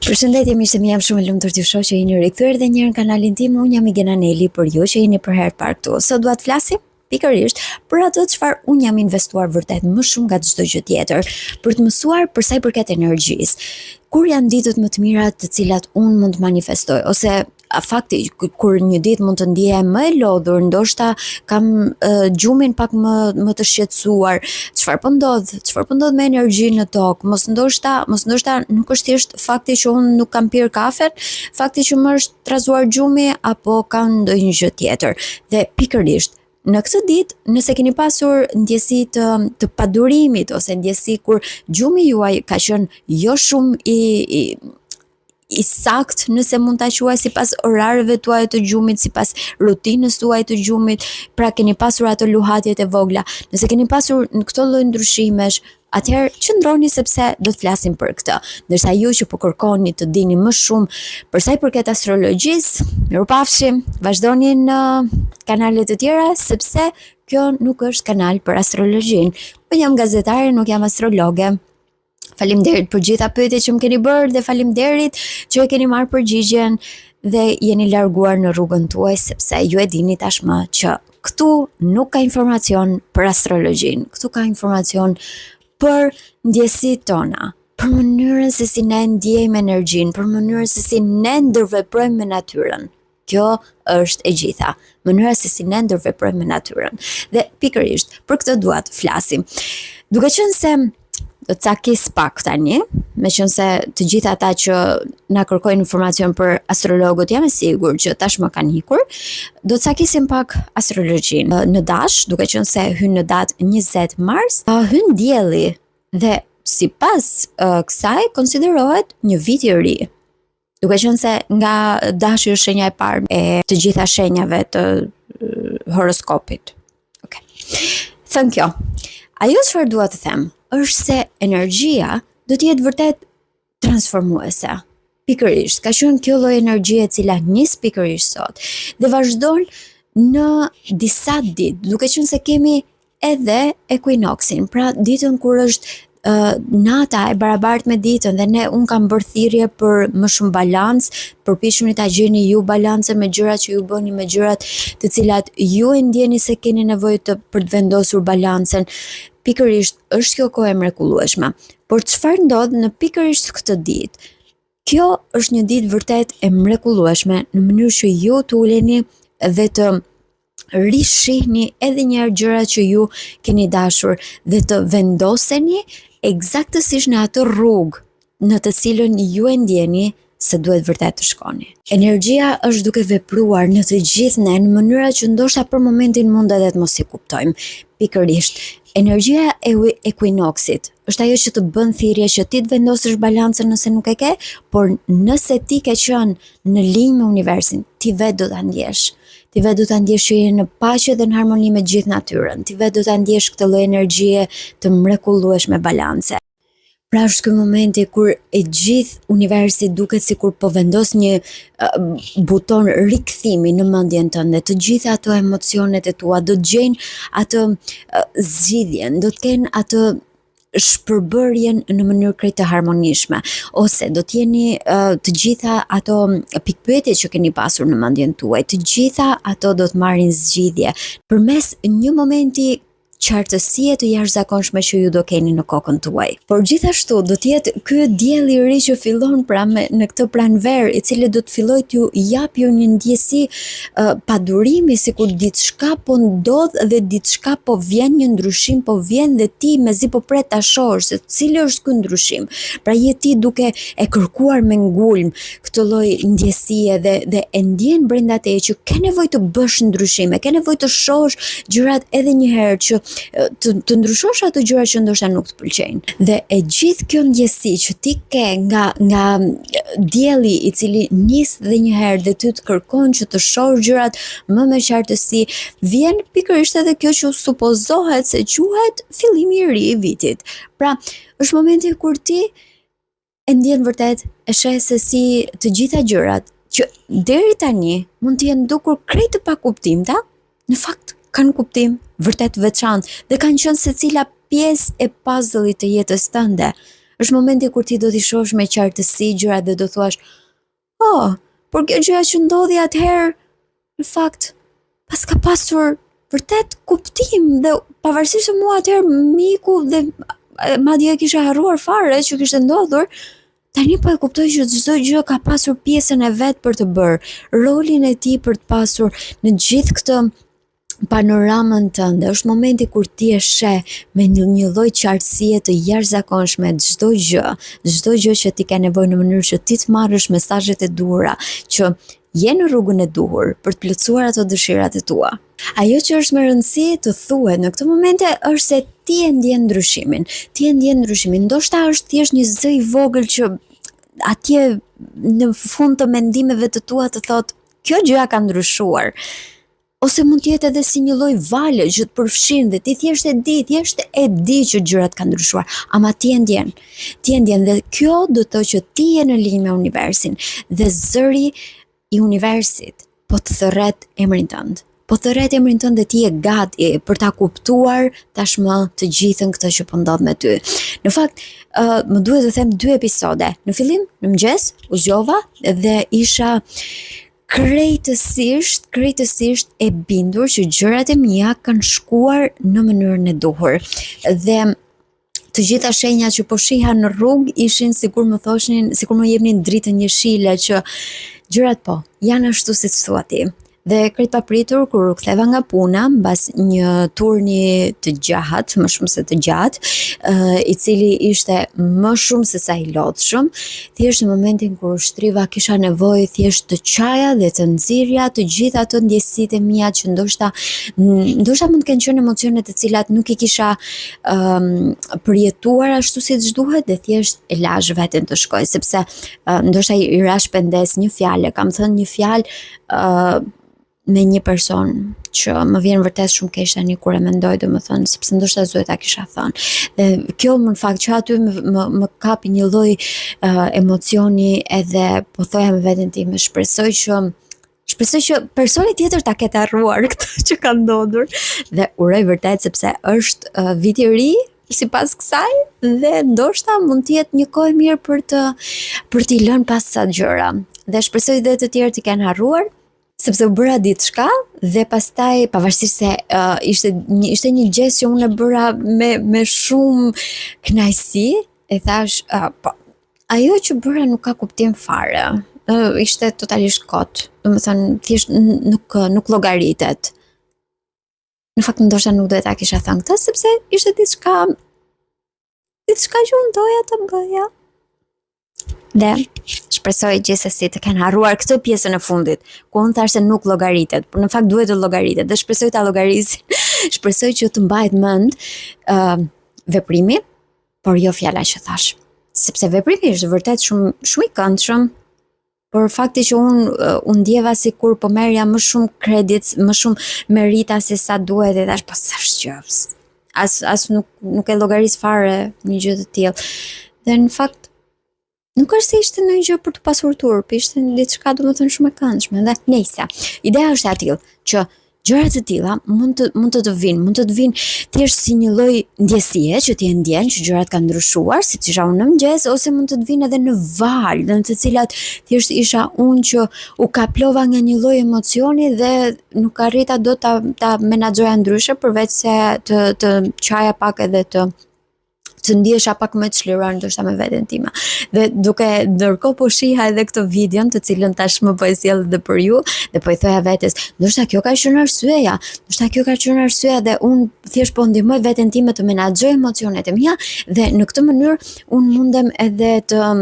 Përshëndetje miqtë e mi, jam shumë e lumtur t'ju shoh që jeni rikthyer edhe një herë në kanalin tim. Unë jam Igena Neli për ju që jeni për herë të parë këtu. Sot dua të flasim pikërisht për atë çfarë unë jam investuar vërtet më shumë nga çdo gjë tjetër, për të mësuar për sa i përket energjisë. Kur janë ditët më të mira të cilat unë mund të manifestoj ose a fakti kur një ditë mund të ndjehem më e lodhur, ndoshta kam uh, gjumin pak më më të shqetësuar. Çfarë po ndodh? Çfarë po ndodh me energjinë në tokë? Mos ndoshta, mos ndoshta nuk është thjesht fakti që unë nuk kam pirë kafen, fakti që më është trazuar gjumi apo ka ndonjë gjë tjetër. Dhe pikërisht Në këtë ditë, nëse keni pasur ndjesi të, të padurimit ose ndjesi kur gjumi juaj ka qenë jo shumë i, i i saktë nëse mund ta quaj sipas orareve tuaja të gjumit, sipas rutinës tuaj të gjumit, pra keni pasur ato luhatjet e vogla. Nëse keni pasur në këto lloj ndryshimesh, atëherë qëndroni sepse do të flasim për këtë. Ndërsa ju që po kërkoni të dini më shumë për sa i përket astrologjisë, mirupafshim, vazhdoni në kanale të tjera sepse kjo nuk është kanal për astrologjinë. Po jam gazetare, nuk jam astrologe. Faleminderit për gjitha pyetjet që më keni bërë dhe faleminderit që e keni marrë përgjigjen dhe jeni larguar në rrugën tuaj sepse ju e dini tashmë që këtu nuk ka informacion për astrologjinë, këtu ka informacion për ndjesitë tona, për mënyrën se si ne ndjejmë energjinë, për mënyrën se si ne ndërveprojmë me natyrën. Kjo është e gjitha, mënyra se si ne ndërveprojmë me natyrën. Dhe pikërisht, për këtë dua të flasim. Duke qenë se do të cakis pak tani, meqenëse të gjithë ata që na kërkojnë informacion për astrologët, jam e sigurt që tashmë kanë ikur, do të cakisim pak astrologjinë. Në dash, duke qenë se hyn në datë 20 mars, hyn dielli dhe sipas kësaj konsiderohet një vit i ri. Duke qenë se nga dashi është shenja e parë e të gjitha shenjave të horoskopit. Okej. Okay. Thënë kjo, ajo çfarë dua të them është se energjia do të jetë vërtet transformuese. Pikërisht, ka qenë kjo lloj energjie e cila nis pikërisht sot dhe vazhdon në disa ditë, duke qenë se kemi edhe ekuinoksin, pra ditën kur është uh, nata e barabartë me ditën dhe ne unë kam bërë thirrje për më shumë balancë, përpiquni ta gjeni ju balancën me gjërat që ju bëni, me gjërat të cilat ju e ndjeni se keni nevojë të për të vendosur balancën. Pikërisht është kjo kohë e mrekullueshme. Por çfarë ndodh në pikërisht këtë ditë? Kjo është një ditë vërtet e mrekullueshme në mënyrë që ju të uleni dhe të rishihni edhe një herë gjërat që ju keni dashur dhe të vendoseni ekzaktësisht në atë rrugë në të cilën ju e ndjeni se duhet vërtet të shkoni. Energjia është duke vepruar në të gjithë ne në mënyra që ndoshta për momentin mund edhe të mos i kuptojmë. Pikërisht, energjia e ekuinoksit është ajo që të bën thirrje që ti të vendosësh balancën nëse nuk e ke, por nëse ti ke qenë në linjë me universin, ti vetë do ta ndjesh. Ti vetë do ta ndjesh që je në paqe dhe në harmoni me gjithë natyrën. Ti vetë do ta ndjesh këtë lloj energjie të mrekullueshme balance. Pra është ky momenti kur e gjithë universi duket sikur po vendos një uh, buton rikthimi në mendjen tënde. Të gjitha ato emocionet e tua do të gjejnë atë uh, zgjidhjen, do të kenë atë shpërbërjen në mënyrë krejt të harmonishme ose do të jeni uh, të gjitha ato pikëpyetje që keni pasur në mendjen tuaj, të gjitha ato do të marrin zgjidhje përmes një momenti qartësie të jashtëzakonshme që ju do keni në kokën tuaj. Por gjithashtu do të jetë ky diell i ri që fillon pra me në këtë pranverë, i cili do të fillojë t'ju japë ju një ndjesi uh, padurimi sikur diçka po ndodh dhe diçka po vjen, një ndryshim po vjen dhe ti mezi po pret ta shohësh se cili është ky ndryshim. Pra je ti duke e kërkuar me ngulm këtë lloj ndjesie dhe dhe e ndjen brenda teje që ke nevojë të bësh ndryshime, ke nevojë të shohësh gjërat edhe një herë që të, të ndryshosh ato gjëra që ndoshta nuk të pëlqejnë. Dhe e gjithë kjo ndjesi që ti ke nga nga dielli i cili nis dhe një herë dhe ty të kërkon që të shohësh gjërat më me qartësi, vjen pikërisht edhe kjo që supozohet se quhet fillimi i ri i vitit. Pra, është momenti kur ti e ndjen vërtet, e sheh se si të gjitha gjërat që deri tani mund të jenë dukur krejt të pakuptimta, në fakt kanë kuptim vërtet të veçantë dhe kanë qenë secila pjesë e puzzle-it të jetës tënde. Është momenti kur ti do t'i shohësh me qartësi gjërat dhe do thuash, "Oh, por kjo gjëja që ndodhi atëherë, në fakt, paska pasur vërtet kuptim dhe pavarësisht se mua atëherë më iku dhe madje e kisha harruar fare që kishte ndodhur, tani po e kuptoj që çdo gjë ka pasur pjesën e vet për të bërë, rolin e tij për të pasur në gjithë këtë panoramën tënde. Është momenti kur ti e sheh me një, një lloj qartësie të jashtëzakonshme çdo gjë, çdo gjë që ti ke nevojë në mënyrë që ti të marrësh mesazhet e duhura, që je në rrugën e duhur për të plotësuar ato dëshirat e tua. Ajo që është me rëndësi të thuhet në këtë momente është se ti e ndjen ndryshimin. Ti e ndjen ndryshimin. Ndoshta është thjesht një zë i vogël që atje në fund të mendimeve të tua të thotë kjo gjëja ka ndryshuar. Ose mund të jetë edhe si një lloj vale që të përfshin dhe ti thjesht e di, thjesht e di që gjërat kanë ndryshuar, ama ti e ndjen. Ti e ndjen dhe kjo do të thotë që ti je në linjë me universin dhe zëri i universit po të thërret emrin tënd. Po të thërret emrin tënd dhe ti je gati për ta kuptuar tashmë të gjithën këtë që po ndodh me ty. Në fakt, uh, më duhet të them dy episode. Në fillim, në mëngjes, u zgjova dhe isha krejtësisht, krejtësisht e bindur që gjërat e mia kanë shkuar në mënyrën e duhur. Dhe të gjitha shenjat që po shihja në rrugë ishin sikur më thoshnin, sikur më jepnin dritën jeshile që gjërat po, janë ashtu siç thua ti. Dhe krejt papritur kur u ktheva nga puna mbas një turni të gjatë, më shumë se të gjatë, uh, i cili ishte më shumë se sa i lodhshëm, thjesht në momentin kur u shtriva kisha nevojë thjesht të qaja dhe të nxirrja të gjitha ato ndjesitë e mia që ndoshta ndoshta mund të kenë qenë emocione të cilat nuk i kisha um, përjetuar ashtu siç duhet dhe thjesht e lashë veten të shkojë sepse uh, ndoshta i rashë pendesë një fjale, kam thënë një fjalë uh, me një person që më vjen vërtet shumë keq tani kur e mendoj, domethënë, sepse ndoshta s'duhet ta kisha thënë. Dhe kjo më në fakt që aty më më, më kapi një lloj uh, emocioni edhe po thoja me veten time, shpresoj që shpresoj që personi tjetër ta ketë harruar këtë që ka ndodhur dhe uroj vërtet sepse është uh, viti i ri sipas kësaj dhe ndoshta mund të jetë një kohë e mirë për të për t'i lënë pas ca gjëra. Dhe shpresoj dhe të tjerë t'i kenë harruar sepse u bëra diçka dhe pastaj pavarësisht se uh, ishte një ishte një gjest që unë e bëra me me shumë kënaqësi, e thashë, uh, po ajo që bëra nuk ka kuptim fare. Uh, ishte totalisht kot. Domethënë thjesht nuk nuk llogaritet. Në fakt ndoshta nuk duhet ta kisha thënë këtë sepse ishte diçka diçka që unë doja të bëja. Dhe shpresoj gjithsesi të kenë harruar këtë pjesën e fundit, ku unë thashë se nuk llogaritet, por në fakt duhet të llogaritet dhe shpresoj ta llogarisin. shpresoj që të mbahet mend ë uh, veprimi, por jo fjala që thashë. Sepse veprimi është vërtet shumë shumë i këndshëm, por fakti që unë u ndjeva sikur po merrja më shumë credits, më shumë merita se sa duhet e thashë po s'është gjë. As as nuk nuk e llogaris fare një gjë të tillë. Dhe në fakt nuk është se ishte ndonjë gjë për të pasur turp, ishte diçka domethënë shumë e këndshme dhe nejse. Ideja është e atillë që Gjëra të tilla mund të mund të të vinë, mund të të vinë thjesht si një lloj ndjesie që ti e ndjen që gjërat kanë ndryshuar, siç isha unë në mëngjes ose mund të të vinë edhe në valë, në të cilat thjesht isha unë që u kaplova nga një lloj emocioni dhe nuk arrita dot ta ta menaxhoja ndryshe përveç se të të qaja pak edhe të të ndihesha pak më të çliruar ndoshta me veten time. Dhe duke ndërkohë po shihja edhe këtë videon, të cilën tashmë po e sjell edhe për ju, dhe po i thoja vetes, ndoshta kjo ka qenë arsyeja, ndoshta kjo ka qenë arsyeja dhe unë thjesht po ndihmoj veten time të menaxhoj emocionet e mia dhe në këtë mënyrë unë mundem edhe të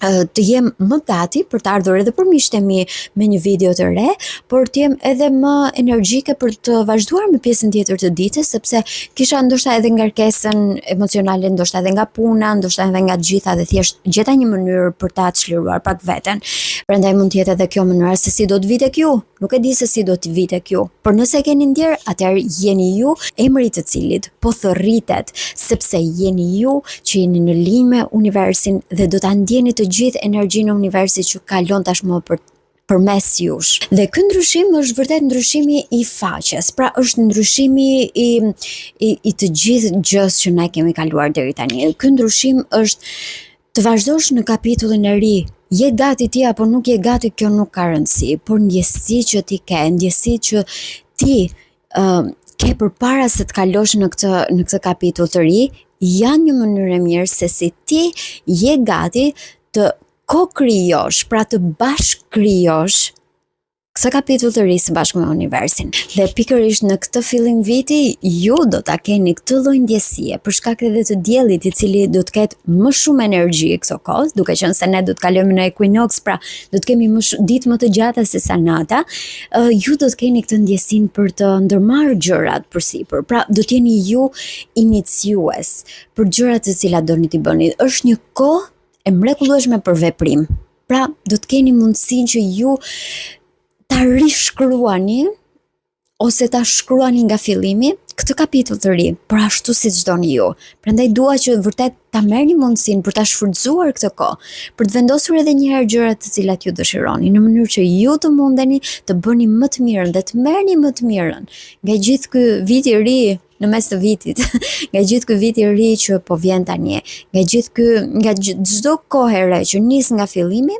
të jem më gati për të ardhur edhe për miqtë e mi me një video të re, por të jem edhe më energjike për të vazhduar me pjesën tjetër të ditës, sepse kisha ndoshta edhe ngarkesën emocionale, ndoshta edhe nga puna, ndoshta edhe nga të gjitha dhe thjesht gjeta një mënyrë për ta çliruar pak veten. Prandaj mund të jetë edhe kjo mënyra se si do të vijë tek ju. Nuk e di se si do të vijë tek ju, por nëse e keni ndjerë, atëherë jeni ju emri i të cilit po thërritet, sepse jeni ju që jeni në linjë me universin dhe do ta ndjeni të gjithë energjinë e universit që kalon tashmë për. përmes jush. Dhe ky ndryshim është vërtet ndryshimi i faqes, pra është ndryshimi i, i, i të gjithë gjësë që ne kemi kaluar deri tani. Ky ndryshim është të vazhdosh në kapitullin e ri, je gati ti apo nuk je gati, kjo nuk ka rëndësi, por ndjesi që ti ke, ndjesi që ti uh, ke përpara se të kalosh në këtë në këtë kapitull të ri, janë një mënyrë e mirë se si ti je gati të ko-krijosh, pra të bashkëkrijosh këtë kapitull të ri së bashku me universin. Dhe pikërisht në këtë fillim viti ju do ta keni këtë lloj ndjesie për shkak edhe të diellit i cili do të ketë më shumë energji këto kohë, duke qenë se ne do të kalojmë në ekuinoks, pra do të kemi më shumë ditë më të gjata se sa nata, uh, ju do të keni këtë ndjesinë për të ndërmarrë gjërat përsipër. Pra do të jeni ju iniciues për gjërat të cilat doni t'i bëni. Është një kohë e mrekullueshme për veprim. Pra, do të keni mundësinë që ju ta rishkruani ose ta shkruani nga fillimi këtë kapitull të ri, por ashtu siç doni ju. Prandaj dua që vërtet ta merrni mundësinë për ta shfrytëzuar këtë kohë, për të vendosur edhe një herë gjërat të cilat ju dëshironi, në mënyrë që ju të mundeni të bëni më të mirën dhe të merrni më të mirën nga gjithë ky vit i ri në mes të vitit, nga gjithë ky vit i ri që po vjen tani, nga gjithë ky, nga çdo kohë e re që nis nga fillimi,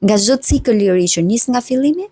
nga çdo cikël i ri që nis nga fillimi,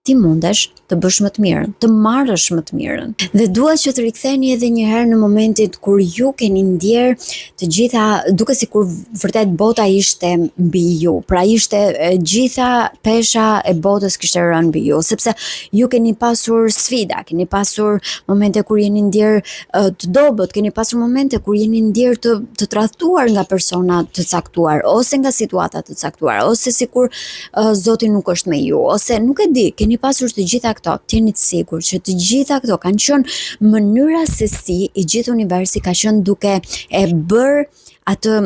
ti mundesh të bësh më të mirën, të marrësh më të mirën. Dhe dua që të riktheni edhe një herë në momentin kur ju keni ndjerë të gjitha, duke sikur vërtet bota ishte mbi ju, pra ishte e gjitha pesha e botës kishte rënë mbi ju, sepse ju keni pasur sfida, keni pasur momente kur jeni ndjerë të dobët, keni pasur momente kur jeni ndjerë të të tradhtuar nga persona të caktuar ose nga situata të caktuara ose sikur uh, Zoti nuk është me ju ose nuk e di, keni pasur të gjitha këto, të jeni të sigurt që të gjitha këto kanë qenë mënyra se si i gjithë universi ka qenë duke e bërë atë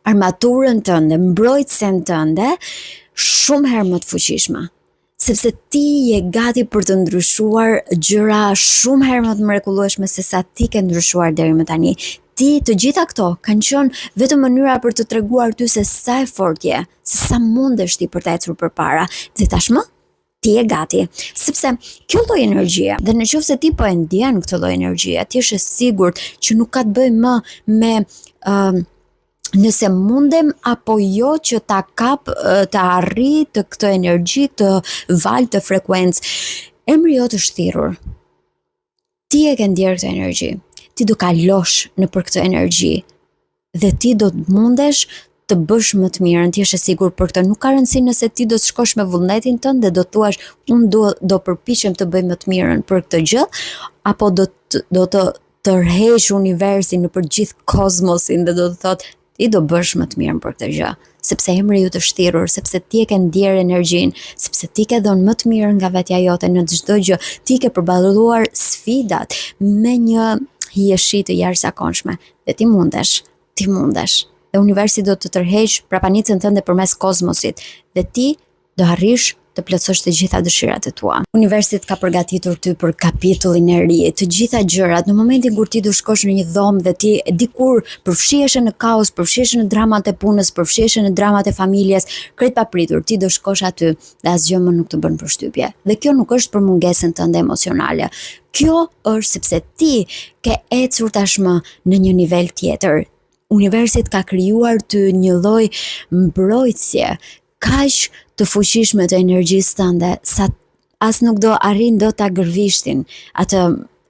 armaturën tënde, mbrojtësen tënde shumë herë më të fuqishme sepse ti je gati për të ndryshuar gjëra shumë herë më të mrekullueshme se sa ti ke ndryshuar deri më tani. Ti të gjitha këto kanë qenë vetëm mënyra për të treguar ty se sa e fortë je, se sa mundesh ti për të ecur përpara. Dhe tashmë ti je gati, sepse kjo lloj energjie, dhe në qoftë se ti po e ndjen këtë lloj energjie, ti je e sigurt që nuk ka të bëjë më me uh, nëse mundem apo jo që ta kap, të arrij të këtë energji, të valë të frekuencë. Emri jot është thirrur. Ti e ke ndjerë këtë energji. Ti do kalosh nëpër këtë energji dhe ti do të mundesh të bësh më të mirën, ti je e sigurt për këtë. Nuk ka rëndësi nëse ti do të shkosh me vullnetin tënd dhe do të thuash unë do do përpiqem të bëj më të mirën për këtë gjë, apo do të do të tërheq universin nëpër gjithë kozmosin dhe do të thotë ti do bësh më të mirën për këtë gjë, sepse emri yt është thirrur, sepse ti e ke ndjerë energjinë, sepse ti ke dhënë më të mirën nga vetja jote në çdo gjë, ti ke përballuar sfidat me një hijeshi të jashtëzakonshme dhe ti mundesh, ti mundesh. Dhe universi do të tërheq prapanicën tënde përmes kozmosit dhe ti do arrish të plotësosh të gjitha dëshirat e tua. Universi të ka përgatitur ty për kapitullin e ri, të gjitha gjërat, në momentin kur ti do shkosh në një dhomë dhe ti dikur përfshiheshe në kaos, përfshiheshe në dramat e punës, përfshiheshe në dramat e familjes, krejt papritur, ti do shkosh aty dhe asgjë më nuk të bën përshtypje. Dhe kjo nuk është për mungesën tënde emocionale. Kjo është sepse ti ke ecur tashmë në një nivel tjetër. Universi të ka krijuar ty një lloj mbrojtësie, kaq të fuqishme të energjisë tënde sa as nuk do arrijnë dot ta gërvishtin atë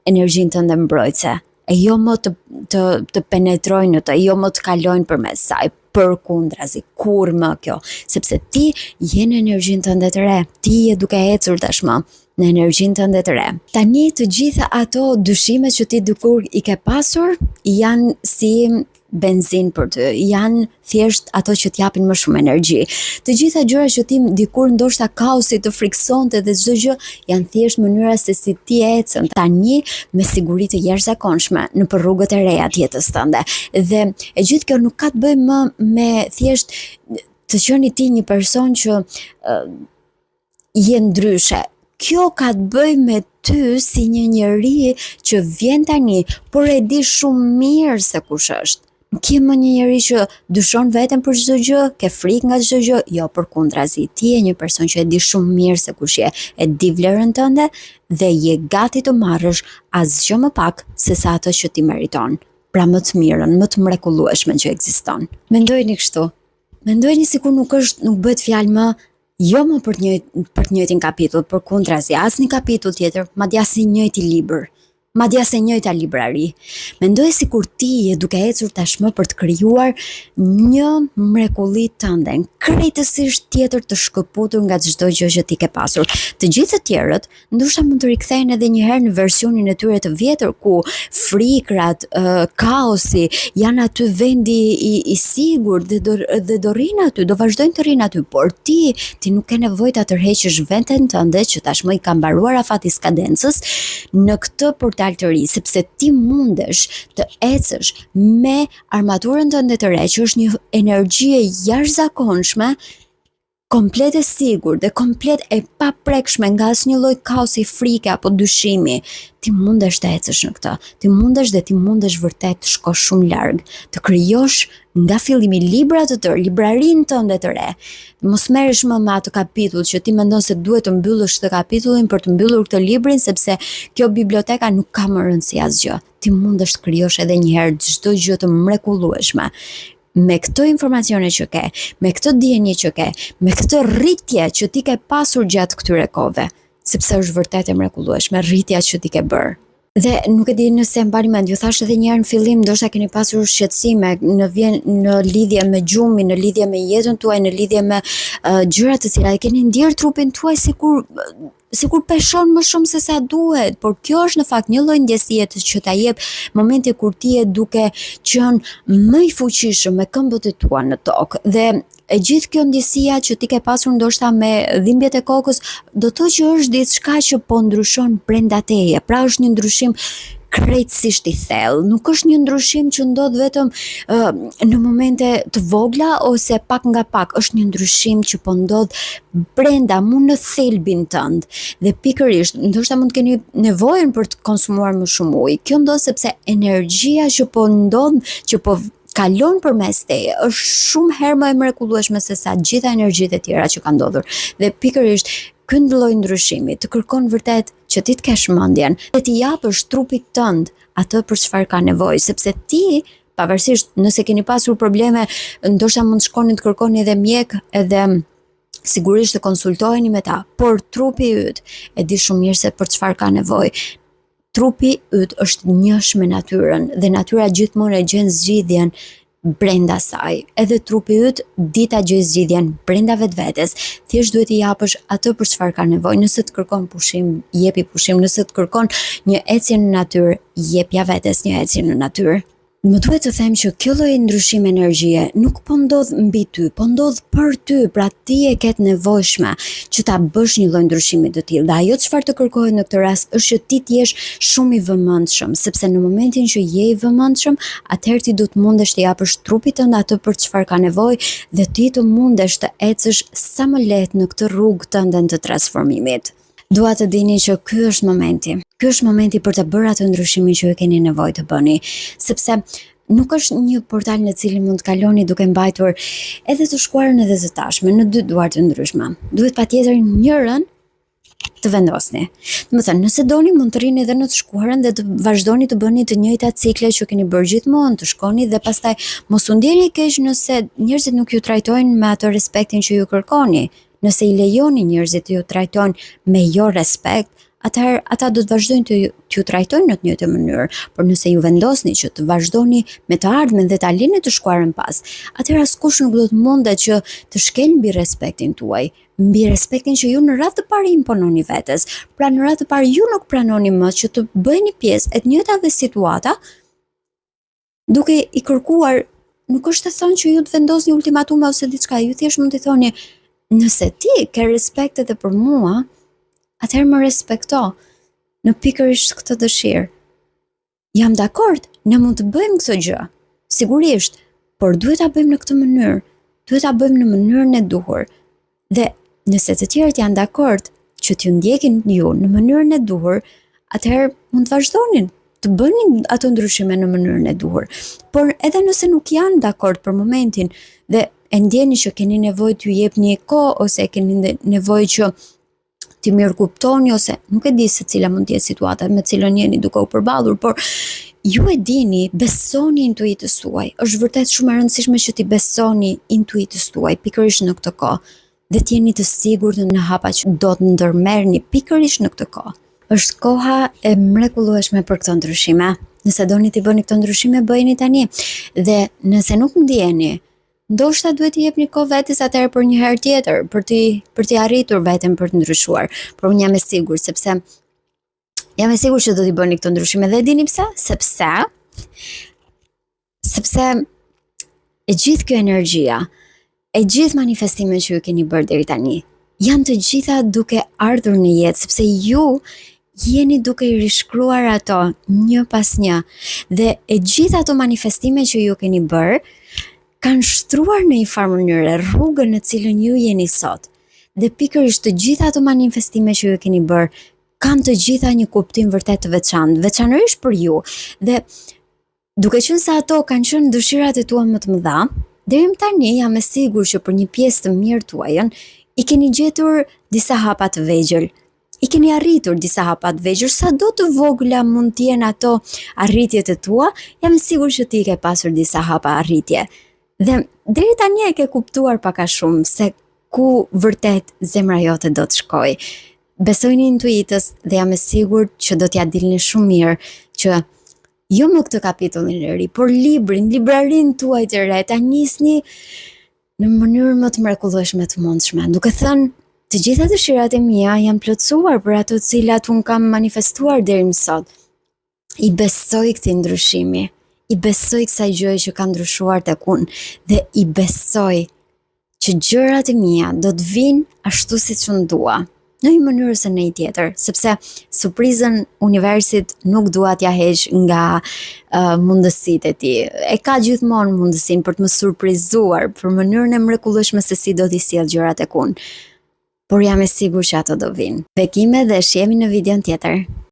energjinë tënde mbrojtëse e jo më të të të penetrojnë në të, jo më të kalojnë përmes saj, përkundrazi, kurrë më kjo, sepse ti je në energjinë tënde të re, ti je duke ecur tashmë në energjinë tënde të re. Tani të gjitha ato dyshime që ti dikur i ke pasur janë si benzinë për ty, janë thjesht ato që të japin më shumë energji. Të gjitha gjërat që ti dikur ndoshta kaosi të frikësonte dhe çdo gjë janë thjesht mënyra se si ti ecën tani me siguri të jashtëzakonshme nëpër rrugët e reja të jetës tënde. Dhe e gjithë kjo nuk ka të bëjë më me thjesht të qenit ti një person që uh, je ndryshe. Kjo ka të bëjë me ty si një njeri që vjen tani, por e di shumë mirë se kush është. Nuk je më një njeri që dyshon veten për çdo gjë, ke frikë nga çdo gjë, jo përkundrazi. Ti je një person që e di shumë mirë se kush je, e di vlerën tënde dhe je gati të marrësh asgjë më pak se sa atë që ti meriton. Pra më të mirën, më të mrekullueshmen që ekziston. Mendojeni kështu. Mendojeni sikur nuk është, nuk bëhet fjalë më jo më për të njëjt, për të njëjtin kapitull, përkundrazi, asnjë kapitull tjetër, madje as i njëjti libër madje as e njëjta librari. Mendoj sikur ti je duke ecur tashmë për të krijuar një mrekulli tënden, krejtësisht tjetër të shkëputur nga çdo gjë që ti ke pasur. Të gjithë të tjerët ndoshta mund të rikthehen edhe një herë në versionin e tyre të vjetër ku frikrat, uh, kaosi janë aty vendi i, i sigurt dhe do dhe do rrinë aty, do vazhdojnë të rrinë aty, por ti ti nuk ke nevojë ta tërheqësh veten tënde që tashmë i ka mbaruar afati i skadencës në këtë portal të ri, sepse ti mundesh të ecësh me armaturën tënde të re, që është një energji e jashtëzakonshme, komplet e sigurt dhe komplet e paprekshme nga asnjë lloj kaosi, frike apo dyshimi. Ti mundesh të ecësh në këtë. Ti mundesh dhe ti mundesh vërtet të shkosh shumë larg, të krijosh nga fillimi libra të tërë, librarinë tënde të re. Mos merresh më me atë kapitull që ti mendon se duhet të mbyllësh këtë kapitullin për të mbyllur këtë librin sepse kjo biblioteka nuk ka më rëndësi asgjë. Ti mundesh të krijosh edhe një herë çdo gjë të mrekullueshme. Me këto informacione që ke, me këtë dijeni që ke, me këtë rritje që ti ke pasur gjatë këtyre kohëve, sepse është vërtet e mrekullueshme rritja që ti ke bërë. Dhe nuk e di nëse mbani mend, ju thashë edhe një herë në fillim, ndoshta keni pasur shqetësime në vjen në lidhje me gjumin, në lidhje me jetën tuaj, në lidhje me uh, gjëra të cilat e keni ndier trupin tuaj sikur sikur peshon më shumë se sa duhet, por kjo është në fakt një lloj ndjesie të që ta jep momenti kur ti je duke qenë më i fuqishëm me këmbët e tua në tokë. Dhe e gjithë kjo ndjesia që ti ke pasur ndoshta me dhimbjet e kokës, do të thotë që është diçka që po ndryshon brenda teje. Pra është një ndryshim krejtësisht i thellë. Nuk është një ndryshim që ndodh vetëm uh, në momente të vogla ose pak nga pak, është një ndryshim që po ndodh brenda mu në thelbin tënd. Dhe pikërisht, ndoshta mund të keni nevojën për të konsumuar më shumë ujë. Kjo ndodh sepse energjia që po ndodh, që po kalon përmes teje është shumë herë më e mrekullueshme se sa gjitha energjitë e tjera që kanë ndodhur. Dhe pikërisht ky lloj ndryshimi të kërkon vërtet që ti të kesh mendjen dhe t'i japësh trupit tënd atë për çfarë ka nevojë, sepse ti pavarësisht nëse keni pasur probleme, ndoshta mund të shkoni të kërkoni edhe mjek, edhe sigurisht të konsultoheni me ta, por trupi yt e di shumë mirë se për çfarë ka nevojë. Trupi yt është njësh me natyrën dhe natyra gjithmonë e gjen zgjidhjen brenda saj. Edhe trupi yt di ta gjejë zgjidhjen brenda vetvetes. Thjesht duhet t'i japësh atë për çfarë ka nevojë. Nëse të kërkon pushim, jepi pushim. Nëse të kërkon një ecje në natyrë, jepja vetes një ecje në natyrë. Më duhet të them që kjo lloj ndryshim energjie nuk po ndodh mbi ty, po ndodh për ty, pra ti e ke të nevojshme që ta bësh një lloj ndryshimi të tillë. Dhe ajo çfarë të kërkohet në këtë rast është që ti të jesh shumë i vëmendshëm, sepse në momentin që je i vëmendshëm, atëherë ti do të mundesh të japësh trupit tënd atë për çfarë ka nevojë dhe ti të mundesh të ecësh sa më lehtë në këtë rrugë tënden të transformimit. Dua të dini që ky është momenti. Ky është momenti për të bërë atë ndryshimin që ju keni nevojë të bëni, sepse nuk është një portal në cilin mund të kaloni duke mbajtur edhe të shkuarën edhe të tashmen në dy duar të ndryshme. Duhet patjetër njërën të vendosni. Domethënë, nëse doni mund të rrini edhe në të shkuarën dhe të vazhdoni të bëni të njëjtat cikle që keni bërë gjithmonë, të shkoni dhe pastaj mos u ndjeni keq nëse njerëzit nuk ju trajtojnë me atë respektin që ju kërkoni. Nëse i lejoni njerëzit të ju trajtojnë me jo respekt, atëherë ata do të vazhdojnë të ju trajtojnë në të njëjtën mënyrë, por nëse ju vendosni që të vazhdoni me të ardhmen dhe ta lini të shkuarën pas, atëherë askush nuk do të mundet që të shkelë mbi respektin tuaj, mbi respektin që ju në radhë të parë impononi vetes. Pra në radhë të parë ju nuk pranoni më që të bëheni pjesë e të njëjtave situata duke i kërkuar, nuk është e thënë që ju të vendosni ultimatume ose diçka, ju thjesht mund t'i thoni, nëse ti ke respekt edhe për mua, atëherë më respekto në pikërisht këtë dëshirë. Jam dakord, ne mund të bëjmë këtë gjë, sigurisht, por duhet ta bëjmë në këtë mënyrë, duhet ta bëjmë në mënyrën e duhur. Dhe nëse të tjerët janë dakord që t'ju ndjekin ju në mënyrën e duhur, atëherë mund të vazhdonin. të bëni ato ndryshime në mënyrën e duhur. Por edhe nëse nuk janë dakord për momentin dhe e ndjeni që keni nevojë t'ju jepni kohë ose keni nevojë që t'i mirëkuptoni ose nuk e di se cila mund të jetë situata me cilën jeni duke u përballur, por ju e dini, besoni intuitës tuaj. Është vërtet shumë e rëndësishme që t'i besoni intuitës tuaj pikërisht në këtë kohë dhe të jeni të sigurt në hapat që do të ndërmerrni pikërisht në këtë kohë. Është koha e mrekullueshme për këto ndryshime. Nëse doni t'i bëni këto ndryshime, bëjini tani. Dhe nëse nuk ndjeni, ndoshta duhet t'i jepni kohë vetes atëherë për një herë tjetër, për t'i për t'i arritur veten për të ndryshuar. Por unë jam e sigurt sepse jam e sigurt që do t'i bëni këto ndryshime dhe e dini pse? Sepse sepse e gjithë kjo energjia, e gjithë manifestimet që ju keni bërë deri tani, janë të gjitha duke ardhur në jetë, sepse ju jeni duke i rishkruar ato një pas një dhe e gjitha ato manifestime që ju keni bërë kanë shtruar në një farë mënyre rrugën në cilën ju jeni sot. Dhe pikërisht të gjitha ato manifestime që ju keni bërë kanë të gjitha një kuptim vërtet të veçantë, veçanërisht për ju. Dhe duke qenë se ato kanë qenë dëshirat e tua më të mëdha, deri më tani jam e sigurt që për një pjesë të mirë tuajën i keni gjetur disa hapa të vegjël. I keni arritur disa hapa të vegjël, sado të vogla mund të jenë ato arritjet e tua, jam e sigurt që ti i ke pasur disa hapa arritje. Dhe deri tani e ke kuptuar pak a shumë se ku vërtet zemra jote do të shkojë. Besojini intuitës dhe jam e sigurt që do t'ja dilni shumë mirë që jo më këtë kapitullin e ri, por librin, librarinë tuaj të re, ta nisni në mënyrë më të mrekullueshme të mundshme, duke thënë të gjitha dëshirat e mia janë plotësuar për ato të cilat unë kam manifestuar deri më sot. I besoj këtij ndryshimi, i besoj kësaj gjëje që ka ndryshuar tek unë dhe i besoj që gjërat e mia do të vijnë ashtu siç unë dua, në një mënyrë ose në një tjetër, sepse surprizën universit nuk dua t'ja heq nga uh, mundësitë e tij. E ka gjithmonë mundësinë për të më surprizuar për mënyrën e mrekullueshme se si do t'i sjellë gjërat tek unë. Por jam e sigurt që ato do vijnë. Bekime dhe shihemi në videon tjetër.